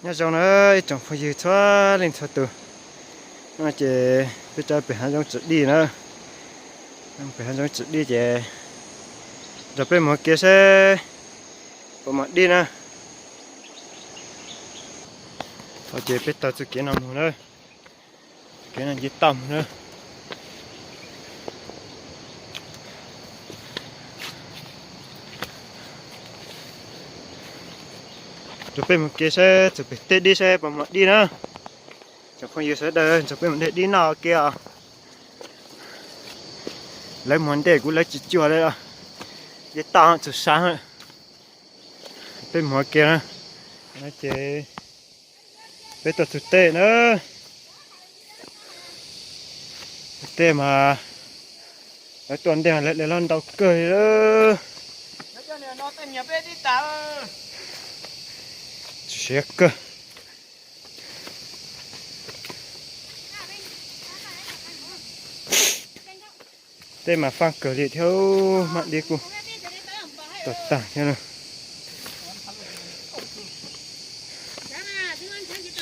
Nyob zoo na ib tsoom phooj ywg txhua leej txhua tus, no ces peb rau pem hav zoov tsis dij na, pem hav zoov tsis dij ces nrog peb mus ua ke seb puas mam dij na. Ces peb taug txoj kev no mus na, kev no nce toj mus na. Rau peb mus ke seb txog pem tej dib seb puas mam dij na. Tsoom phooj ywg sawv daws nrog peb mus de dib noj ke os. Lawv mus ntej kuv lawv tsis cuag li, nce toj txaus sab. Peb mus ua ke na, ces peb tuaj txug tej na, tej mas lawv tuaj ntej lawv de los ntau kawg li. Tsis siab kawg. Tej mas faj kawg li thiab, mam dib kuj tag tag thiab na.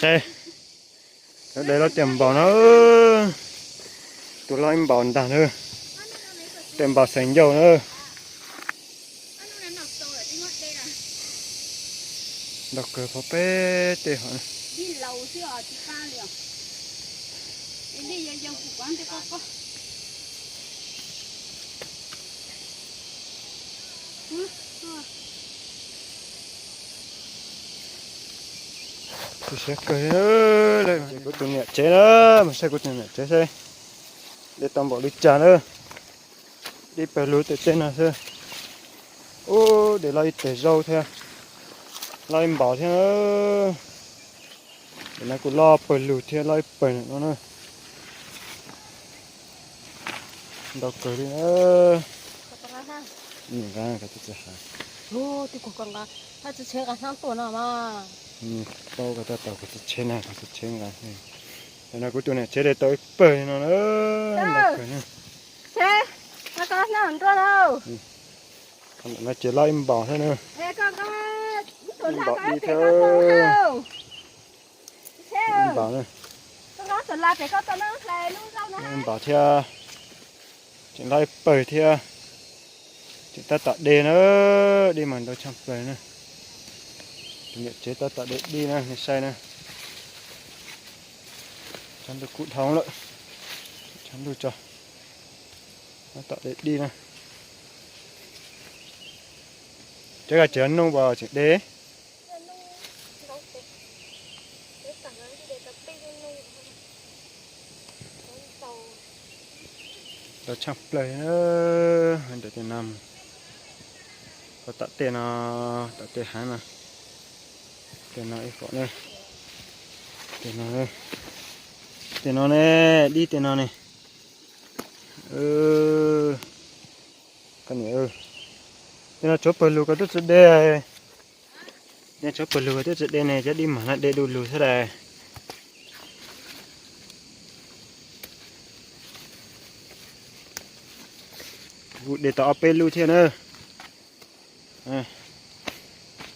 Saib, lawv de los tias npaum no, tus loj ib npaum ntag na, tej npaum xeem ncauj na. Ntau kawg pov peb tej hov. Tsis siab kawg li. Kuv tus niam tsev na, mus saib kuv tus niam tsev seb de tau npaum li cas na. Dib pawg lug tej teb no xwb. Ub, de loj ib teg zaub thiab, loj ib npaum thiab. Tam no kuj loj pawg lug thiab, loj ib pawg no na. Ntau kawg li. Paub ko tau tau kuv txiv tsheb na, kuv txiv tsheb nqa. Tam no kuv tus niam tsev de tau ib pawg li no na. Ntau kawg na. No ces loj ib npaum thiab na. Ib npaum dib thiab. Ib npaum na. Ib npaum thiab. Tseem loj ib pawg thiab. Tseem tab tom de na, dib mas ntau tshaj plaws na. Tus niam tsev tab tom de dib na, nej saib na. Tshav ntuj kub dhau lawm, tshav ntuj tso, tab tom de dib na. Cov koj tseem nug puas tseem de? Ntau tshaj plaws na, ntawm tej no, qhov tom tej no, tom tej hav no, tej no ib qhov na, tej no, tej no ne, dib tej no ne. Tej no tshuav pawg lug koj twb tsis de, tej no tshuav pawg lug koj twb tsis de ne, cov dib mag no de du lug xwb las. Kuv de tau ob peb lub thiab na.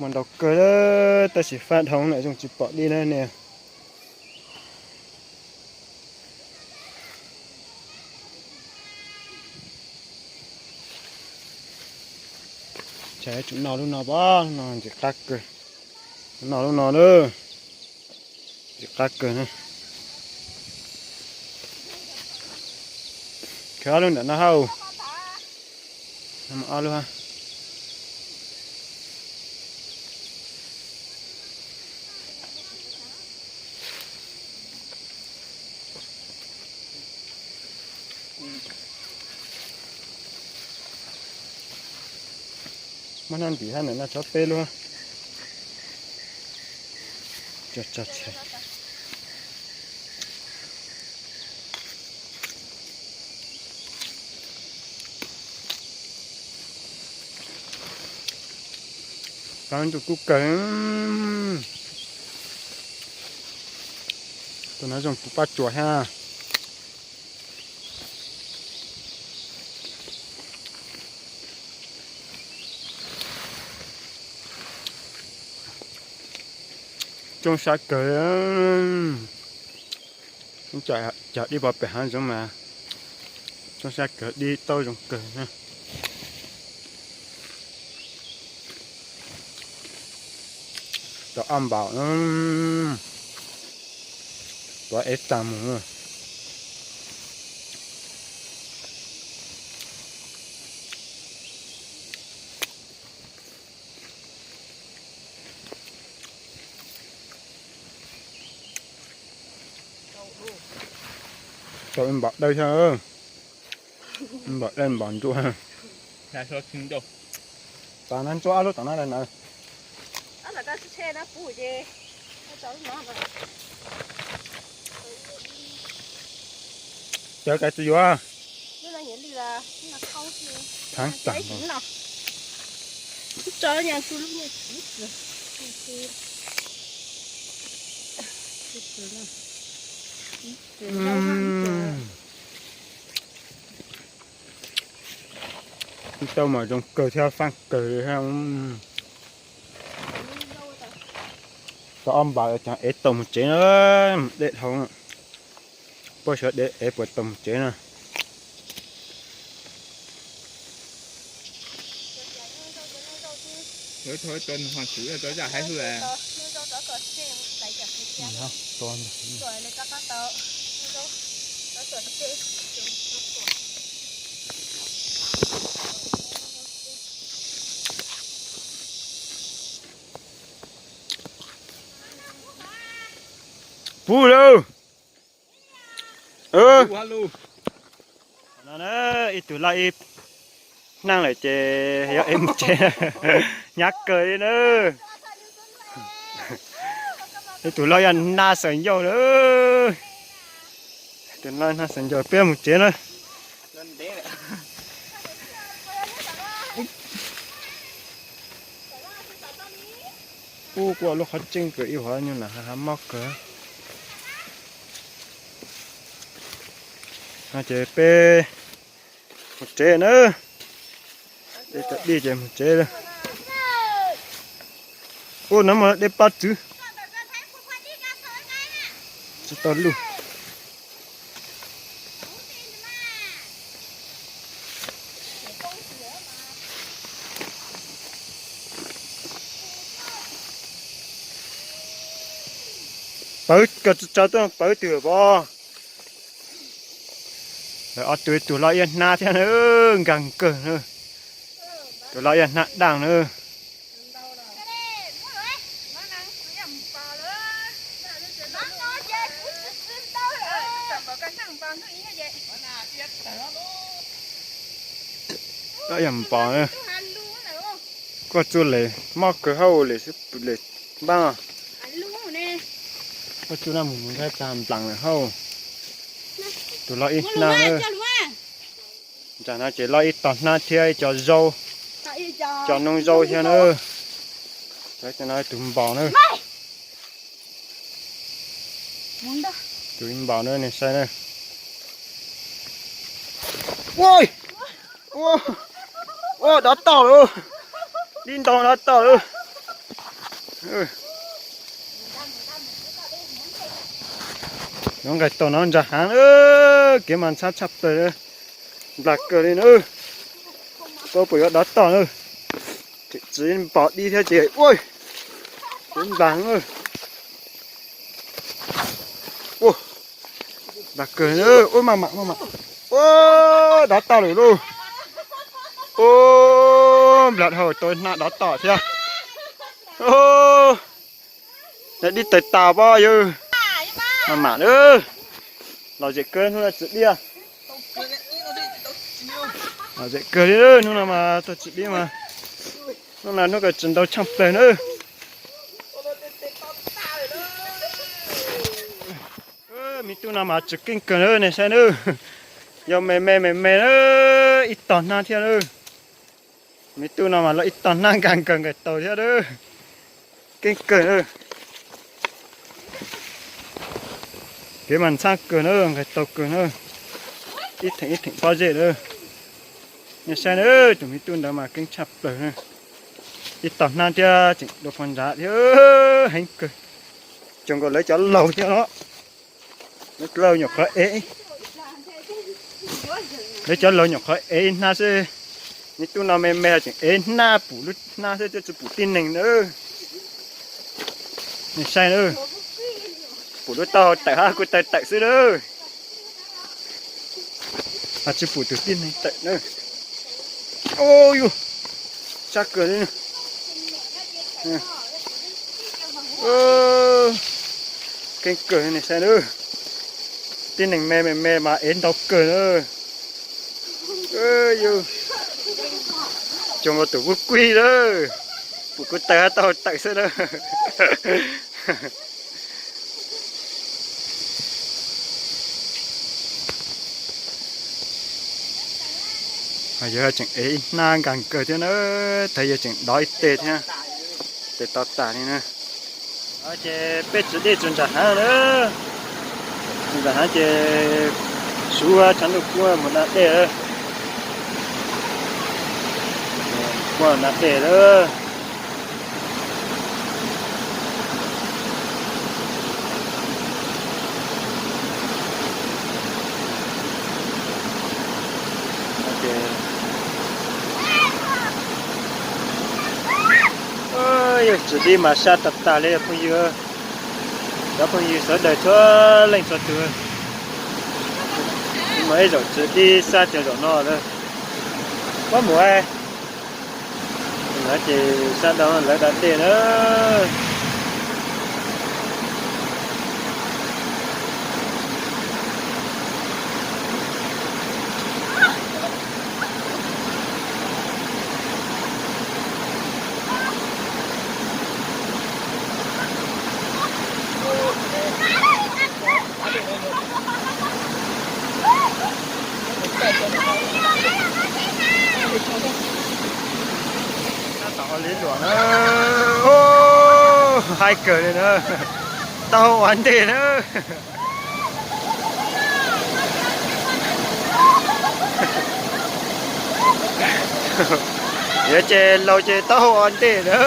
Muaj ntau kawg, tab sis fab dhau lawm zoo tsis pom dib na ne. Tsam tsum noj lub no pab, lub no ntxim qab kawg. Noj lub no na, ntxim qab kawg na. Khawb ob lub ntawm no hauj. Ob lub. Muab noj ntim hab ntawm no tshuav peb lub. Tso tso tshais. Kab ntuj kub kawg. Tus no zoo puv paj tsuas thiab. Coob sab kawg. Cov dib pov pem hav zoov mas coob sab kawg, dib taub zoo kawg. Tau ob npaum, tuav ev tag mus. Tau ib npaum dawb thiab, npaum dawb npaum nruab. Tom no ntsuab ob lub tom no na. Cawv kav tsis yuav. Thav tam. Tau mas zoo kawg thiab faaj kawg. Tau ob npaum, cov ev tau mus tsev na, deb dhau. Puab xyov ev puas tau mus tsev na. Pub lauj. Ib tug loj ib hnab lawm ces yog ev mus tsev, hnyav kawg li na. Ib tug loj yog hnab xeem ncauj lawm. Tus no hnab xeem ncauj, peb mus tsev na. Ub, kuj lub qhov tseeb kawg, ib huam nyuj nam hav mob kawg. No ces peb mus tsev na. Peb cov dib ces mus tsev lawm. Ub, no muaj dej pob txwv. Tsis tau luj. Pawv kawg, tsis tsaus tuaj pawv twg pov. Lawv ob tug, ib tug loj ib hnab thiab na, nkaag kawg na. Tus loj ib hnab daj na. Loj ib npaum na. Koj txuj les mob kawg hauj, les xwb les npaab. Koj txuj naj mus mus nrhaib tag nplaas lawm hauj. Tus loj ib hnab na. Ntsag no ces loj ib tog hnab thiab ib co zaub, co noob zaub thiab na. Cov no tus npaum na. Tus ib npaum na, nej saib na. Ua, ua, dov toj lawm, dib ntau dov toj lawm. Nov nqaij tau no ntsa haav na, kev mas ntxhab tshaj plaws, nplas kawg li na. Tau puas yuav dov toj na. Tseem txiv npog dib thiab ces ua, kuv nplas na. Ua, nplas kawg na, ua maj mam maj mam. Ua, dov toj lawm lauj. Ua, nplas dhau tau hnab dov toj thiab. Ua, dib tawg tas pob yawg. Maj mam na. Lom zem kawg hnub no txiv dib. Lom zem kawg li hnub no mas tau txiv dib mas. Hnub no hnub kawg txiv ntau tshaj plaws na. Me tub no mas tsis keej kawg na, nej saib na. Yog me me me me na, ib tog hnab thiab na. Me tub no mas loj ib tog hnab, nkaag kawg nqaij taus thiab na. Keej kawg na. Kev mas ntxhab kawg na, nqaij taus kawg na. Ib theem ib theem pob zeb na. Nej saib na, tus me tub ntawd mas keej tshaj plaws na. Ib tog hnab thiab tseem dua phov ntsav thiab, heev kawg. Tsuas nkaus lawv cov laus thiab no. Lawv cov laus nyuam qhuav ev, lawv cov laus nyuam qhuav ev ib hnab xwb. Neb tub no me me tseem ev hnab, pum lub hnab xwb, tsis pum tib neeg na. Nej saib na, pum lub taub hau tawm hab kuj tawg tawm xwb na. Tsis pum tus tib neeg tawm na. Ub, yus, sab kawg li. Keeb kawg ne, saib na. Tib neeg me me me mas ev ntau kawg na. Yus, cov tus kuj kuj lawm, pum kuj tawg hab taub hau tawm xwb na. Yog tseem ev ib hnab nkaag kawg thiab na, thaum yog tseem dov ib teg thiab, tes to tas li na. Ces peb txiv dej txug nram haav na, txug nram haav ces suav tshav ntuj kuaj mus da dej lawm. Kuaj da dej lawm. Yog txiv dib mas sab tag tag li phooj ywg, cov phooj ywg sawv daws txhua leej txhua tug. Muaj ib zaug txiv dib sab cov zaum no lawm. Muab mus, ces sab da lawv da dej na. Tab tom ua li luam na, haib kawg li na, taub hau ua ntej na. Yuav ces laus ces taub hau ua ntej na.